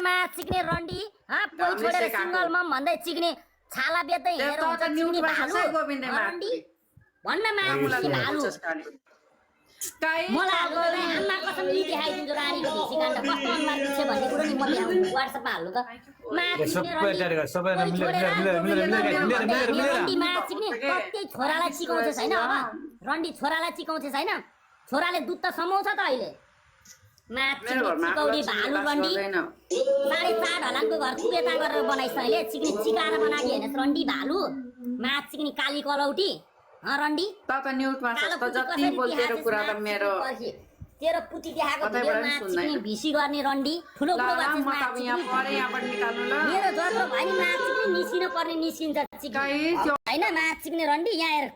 माया चिक्ने रन्डी पोइ छोडेर सिङ्गल मम भन्दै चिक्ने छाला बेच्दै हेर हुन्छ चिक्ने भालु रन्डी भन्न माया चिक्ने भालु मलाई आमा कसम नि देखाइदिन्छु रानीको भिसी काण्ड कस्तो अनुहार दिन्छ भन्ने कुरो नि म देखाउँछु व्हाट्सएपमा हाल्नु त माया चिक्ने रन्डी माया चिक्ने कति छोरालाई सिकाउँछ छैन अब रन्डी छोरालाई सिकाउँछ छैन छोराले दुध त समाउँछ त अहिले चिकौडी भालु रन्डी 4.5 हलानको घर कुबेता गरेर बनाइस् अहिले चिक्ने चिकाएर बनाएको हेर्नुहोस् रन्डी भालु माछ चिक्ने काली कलौटी रन्डी त न्युजमा छ त जति बोल्तेरो कुरा त मेरो तेरो पुती देखाएको भिडियो माछ चिक्ने भिसी गर्ने रन्डी ठुलो ठुलो गर्छस् माछ मेरो जत्रो भयो नि माछ चिक्ने निस्किन पर्ने निस्किन्छ चिक्ने हैन माछ चिक्ने रन्डी यहाँ हेर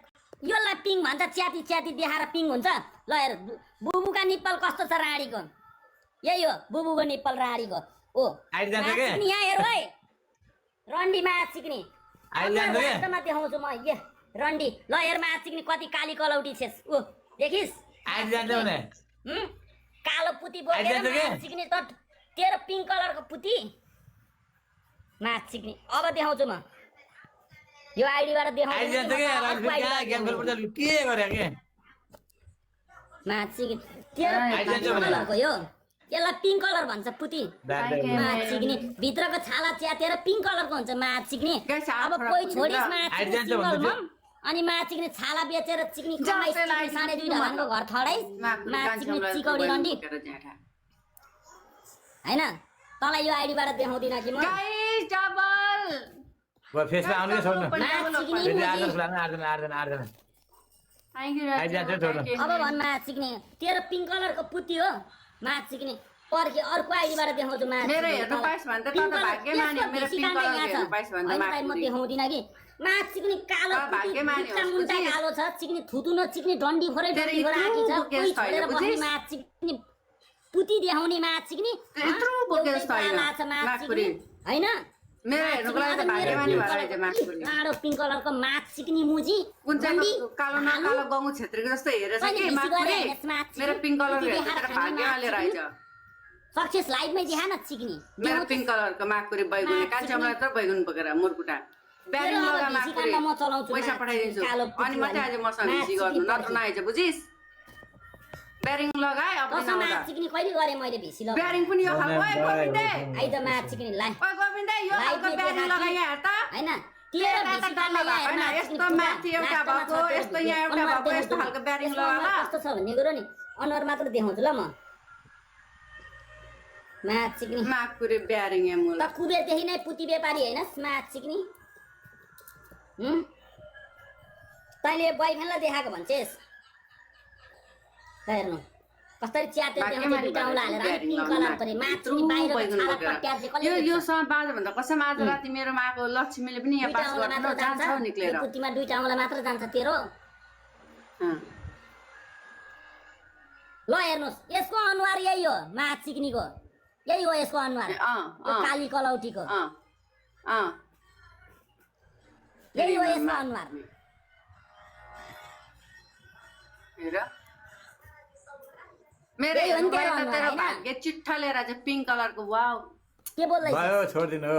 योलाई पिङ भन्छ च्याती च्याती देखाएर पिङ हुन्छ ल हेर बुबुका निप्पल कस्तो छ राडीको यही हो बुबुको निप्पल राडीको ओ यहाँ हेर है रन्डी माछ चिक्ने देखाउँछु म ये रन्डी ल हेर माछ चिक्ने कति काली कलौटी छेस ओ देखिस् कालो पुती बोकेर माछ चिक्ने त तेरो पिङ्क कलरको पुती माछ चिक्ने अब देखाउँछु म यो आइडीबाट देखाउँछु माछ चिक्ने तेरो कलरको यो यसलाई पिङ्क कलर भन्छ पुती माछ चिक्ने भित्रको छाला च्यातेर पिङ्क कलरको हुन्छ माछ चिक्ने अब कोही छोडिस् माछ चिक्ने अनि माछ चिक्ने छाला बेचेर चिक्ने कमाइ 2.5 ढलानको घर थडाइस् माछ चिक्ने चिकौडी रन्डी हैन तँलाई यो आइडीबाट देखाउँदिन कि म फेसमा आउनु छोड्नु अब भन माछ चिक्ने तेरो पिङ्क कलरको पुती हो माछ चिक्ने पर्खे अर्को आइडीबाट देखाउँछु माछ मेरो हेर्नु पाइस भने त त भाग्य माने मेरो पिङ्क कलर हेर्नु पाइस भने त म देखाउँदिन कि माछ चिक्ने कालो मुन्टा कालो छ चिक्ने थुतु नचिक्ने डन्डी फोरै डन्डी फोरै आकी छ कोही छोडेर बस्ने माछ चिक्ने पुती देखाउने माछ चिक्ने यत्रो बोके जस्तो हैन हैन मेरो हेर्नुको लागि त भाग्य माने भएर माछपुरी कालो पिङ्क कलरको माछ चिक्ने मुजी कुन चाहिँ कालो न कालो गङ्गु क्षेत्रको जस्तो हेरेछ कि माछपुरी मेरो पिङ्क कलर हेरेर भाग्यले रहेछ सक्सेस लाइभमै देखा न चिक्ने मेरो पिङ्क कलरको माछपुरी बैगुन कान्छामलाई त बैगुन बोकेर मुरकुटा ब्यारिङ लगा माछपुरी पैसा पठाइदिन्छु अनि मात्रै आज मसँग भिसी गर्नु नत्र नआइज बुझिस् ब्यारिङ लगाए अब माछ चिक्ने कहिले गरे मैले भिसी लगाए ब्यारिङ पनि यो खालको ओइ गोविन्दे आइद माछ चिक्ने लाइ ओइ गोविन्दे यो खालको ब्यारिङ लगाए हेर त हैन तेरो भिसी काट्न हैन यस्तो माथि एउटा भएको यस्तो यहाँ एउटा भएको यस्तो खालको ब्यारिङ लगाला कस्तो छ भन्ने कुरो नि अनुहार मात्र देखाउँछु ल म माछ चिक्ने माछपुरी ब्यारिङ ए मुल त कुबेरदेखि नै पुती व्यापारी हैनस् माछ चिक्ने तैँले बोयफ्रेन्डलाई देखाएको भन्छेस् हेर्नु कसरी च्यातेर देखाउँछ दुईटा औँला हालेर अनि पिङ्क कलर परे माछ चिक्ने बाहिरको छाला पट्याले यो यो सँग बाजा भन्दा कसम आज राति मेरोमा आएको लक्ष्मीले पनि यहाँ पास गर्न जान्छ निक्लेर पुतीमा दुईटा औँला मात्र जान्छ तेरो ल हेर्नुस् यसको अनुहार यही हो माछ चिक्नेको यही हो यसको अनुहार काली कलौटीको यही हो यसको अनुहार हेर मेरो तेरो भाग्य चिट्ठा लिएर चाहिँ पिङ्क कलरको वाउ के बोल्दै भयो छोड्दिनु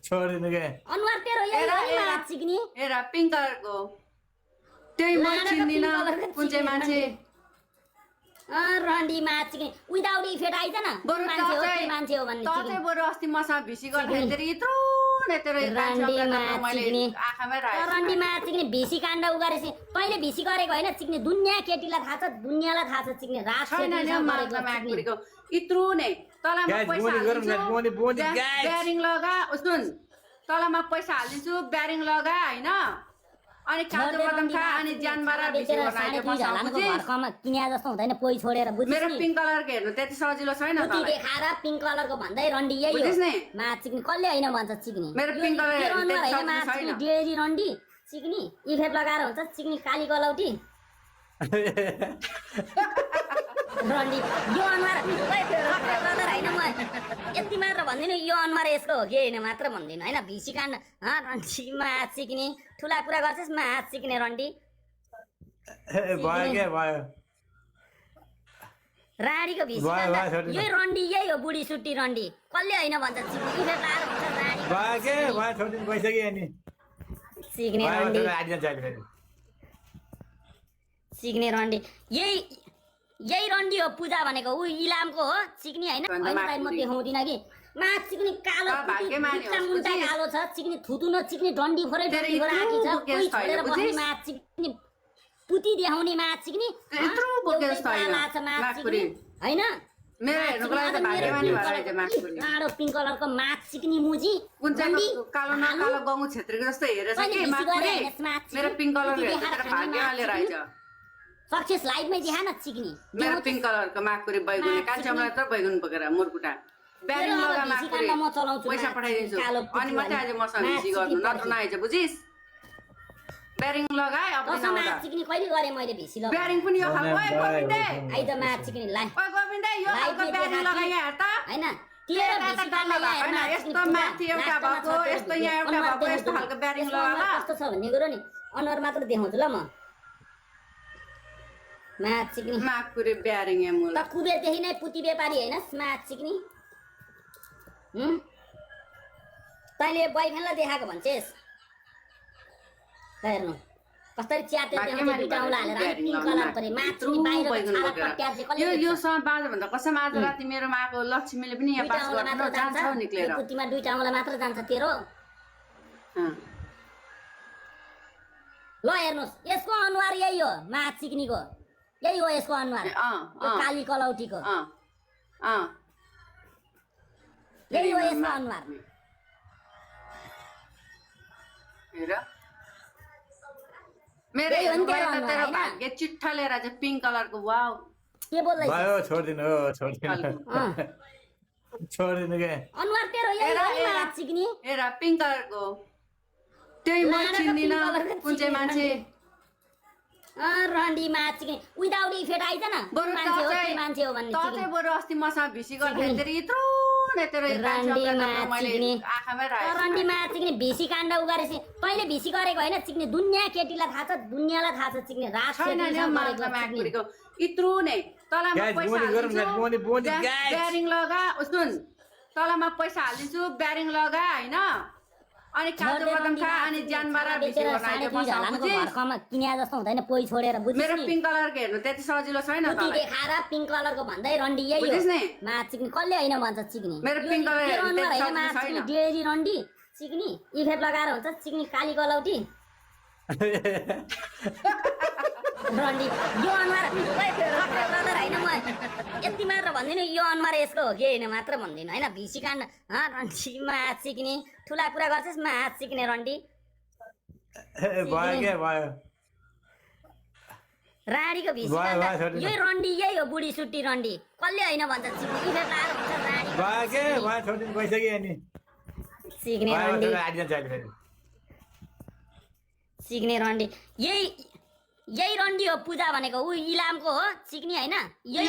छोड्दिनु के अनुहार तेरो यही हो माछ चिक्ने हेर पिङ्क कलरको त्यही म चिन्दिन कुन चाहिँ मान्छे रन्डी माछ चिक्ने विदाउट इफेक्ट आइज न मान्छे हो भन्ने चाहिँ बरु अस्ति मसँग भिसी गर्दाखेरि यत्रो रन्डी माछ चिक्ने भिसी काण्ड उ गरेपछि तैँले भिसी गरेको होइन चिक्ने दुनियाँ केटीलाई थाहा छ दुनियाँलाई थाहा छ चिक्ने यत्रो नै तँलाई ब्यारिङ लगा सुन तँलाई म पैसा हालिदिन्छु ब्यारिङ लगा होइन अनि काजु बदाम खा अनि ज्यानमारा भिसी बनाइदियो किन्या जस्तो हुँदैन पोइ छोडेर बुझ्नु मेरो पिङ्क कलरको हेर्नु त्यति सजिलो छैन त देखाएर पिङ्क कलरको भन्दै रन्डी यही हो माछ चिक्ने कसले होइन भन्छ चिक्ने मेरो पिङ्क कलर हेर्नु त्यति सजिलो छैन डेरी रन्डी चिक्ने इफेक्ट लगाएर हुन्छ चिक्ने काली कलौटी रन्डी यो अनुहार होइन म यति मात्र भन्दिनँ यो अनुहार यसको हो कि होइन मात्र भन्दिनँ होइन भिसी काण्ड रन्डी माछ चिक्ने ठुला कुरा गर्छस् माछ चिक्ने रन्डी भयो के भयो राडीको भिसी भयो, काण्ड भयो, छोडिदिनु। यही रन्डी यही हो बुढी सुट्टी रन्डी कसले होइन भन्छ चिक्ने इफेक्ट लाएर हुन्छ राडी भयो के भयो छोडिदिनु भइसक्यो अनि सिक्ने भयो रन्डी आइदिन्छ अहिले फेरि सिक्ने रन्डी यही रन्डी हो पूजा भनेको ऊ इलामको हो चिक्ने होइन अन्त होइन भाइ, म माकुरी। देखाउँदिनँ कि मा चिक्ने कालो त भाग्यमानी मुन्टा होस्, मुन्टा बुझिस्? कालो छ चिक्ने थुतु नचिक्ने डन्डी फोरै तेरो डन्डी फोरै आँखी छ यत्रो कोही बोकेस छोडेर छैन, बस्ने बुझिस्? मा चिक्ने पुती देखाउने मा चिक्ने यत्रो बोकेस एउटै छैन, काला छ मा माकुरी। चिक्ने होइन मेरो हेर्नुको लागि त भाग्यमानी भएर आइज माकुरी कालो पिङ्क कलरको माछ सिक्ने मुजी कुन चाहिँ डन्डी, कालो न भालु। कालो गङ्गु छेत्रीको जस्तो हेरेछ कहिले कि बिसी माकुरी गरेर हेर्नुहोस् माछी। मेरो पिङ्क कलर यति हेरेर देखाएर भाग्य खाने हालेर माछी। आइज सक्सेस लाइफमै देखा न चिक्ने मेरो पिङ्क कलरको माकुरी बैगुने कान्छामा त बैगुन बोकेर मुर्कुटा ब्यारिङ मेरो अब लगा भिसी माकुरी काण्ड म चलाउँछु, पैसा माछी, पठाइदिन्छु कालो अनि मात्रै आज मसँग माछी भिसी गर्नु चिक्ने नत्र नआइज बुझिस् ब्यारिङ लगाए अब कसो माछ चिक्ने कहिले गरेँ मैले भिसी लगाएर ब्यारिङ पनि यो खालको ओए गोविन्दे आइद माछ चिक्ने लाइ ओए गोविन्दे यो खालको ब्यारिङ लगाए यहाँ त होइन तेरो यता भिसी त काण्ड डल्ला लगाएर होइन, माछ यस्तो चिक्ने माथि पुरा एउटा लास्टमा भएको, छ यस्तो तेरो यहाँ एउटा अनुहार भएको, यस्तो देखाउँछु। खालको ब्यारिङ यसको लगाएर। अनुहार कस्तो छ भन्ने कुरो नि अनुहार मात्र देखाउँछु ल म माछ चिक्ने माकुरी ब्यारिङ यहाँ मुला त कुबेरदेखि नै पुती व्यापारी होइन माछ चिक्ने तैँले बोयफ्रेन्डलाई देखाएको भन्छेस् ल हेर्नु कसरी च्याते भाग्यमानी दुईटा औँला हालेर अनि पिङ्क कलर परे माछ चिक्ने बाहिर बैगुन छाला बोकेर पट्यार्थे कसले यो देख्छ? यो सँग बाँझो भन्दा कसम आज राति मेरोमा आएको लक्ष्मीले पनि यहाँ दुईटा पास औँला गर्नु मात्र जान्छ हौ जान्छ निक्लेर यो पुतीमा दुईटा औँला मात्र जान्छ तेरो अँ। ल हेर्नुहोस् यसको अनुहार यही हो माछ चिक्नीको यही हो यसको अनुहार अँ, यो अँ। काली कलौटीको अँ, अँ। यही हो यसको अनुहार हेर मेरो यही हो नि हेर्नुको लागि तेरो त तेरो अनुहार, होइन? भाग्य चिट्ठा लिएर चाहिँ पिङ्क कलरको वाउ के बोल्दैछ भयो छोडिदिनु हो छोडिदिनु अँ। छोडिदिनु के अनुहार तेरो यही हो नि हेर, माछ चिक्ने हेर पिङ्क कलरको त्यही म लाडाको चिन्दिनँ पिङ्क कलरको कुन चाहिँ मान्छे रन्डी माछ चिक्ने विदाउट इफेक्ट आइज न बरु मान्छे हो त के मान्छे हो भन्ने चाहिँ चिक्ने बरु अस्ति मसँग भिसी गर्दाखेरि तेरो यत्रो न तेरो रन्डी माछ मैले चिक्ने आँखामै राखेको रन्डी माछ चिक्ने भिसी काण्ड उ गरेपछि तैँले भिसी गरेको होइन चिक्ने दुनियाँ केटीलाई थाहा छ दुनियाँलाई थाहा छ चिक्ने रात छैन नि केटीसँग माछा गरेको चिक्ने। माकुरीको यत्रो नै तँलाई म Guys, पैसा बोनी गरौँ, guys, बोनी, बोनी, हालिदिन्छु guys. ब्यारिङ लगा सुन तँलाई म पैसा हालिदिन्छु ब्यारिङ लगा होइन अनि काजु बदाम खा अनि ज्यानबाट भिसी बनाएर बसाउ बुझिस् किने जस्तो हुँदैन पोइ छोडेर मेरो बुझिस् नि पिङ्क कलरको हेर्नु त्यति सजिलो छैन पुती तँलाई देखाएर पिङ्क कलरको भन्दै रन्डी यही बुझिस् नि? हो माछ चिक्ने कसले होइन भन्छ चिक्ने मेरो यो पिङ्क कलर तेरो हेर्नु अनुहार त्यति होइन माछ सजिलो चिक्ने छैन। डेरी रन्डी चिक्ने इफेक्ट लगाएर हुन्छ चिक्ने काली कलौटी रन्डी यो अनुहार ओइ, brother होइन म यति मात्र भन्दिनँ यो अनुहार यसको हो कि होइन मात्र भन्दिनँ होइन भिसी काण्ड रन्डी माछ चिक्ने ठुला कुरा गर्छस् माछ चिक्ने रन्डी भयो के भयो राडीको भिसी भयो, भयो, काण्ड छोडिदिनु। यही रन्डी यही हो बुढी सुट्टी रन्डी कसले होइन भन्छ चिक्ने इफेक्ट लाएर हुन्छ राडी भयो के भयो छोडिदिनु भइसक्यो अनि चिक्ने भयो रन्डी आइदिन्छ अहिले फेरि चिक्ने रन्डी यही रन्डी हो पूजा भनेको ऊ इलामको हो चिक्ने होइन यही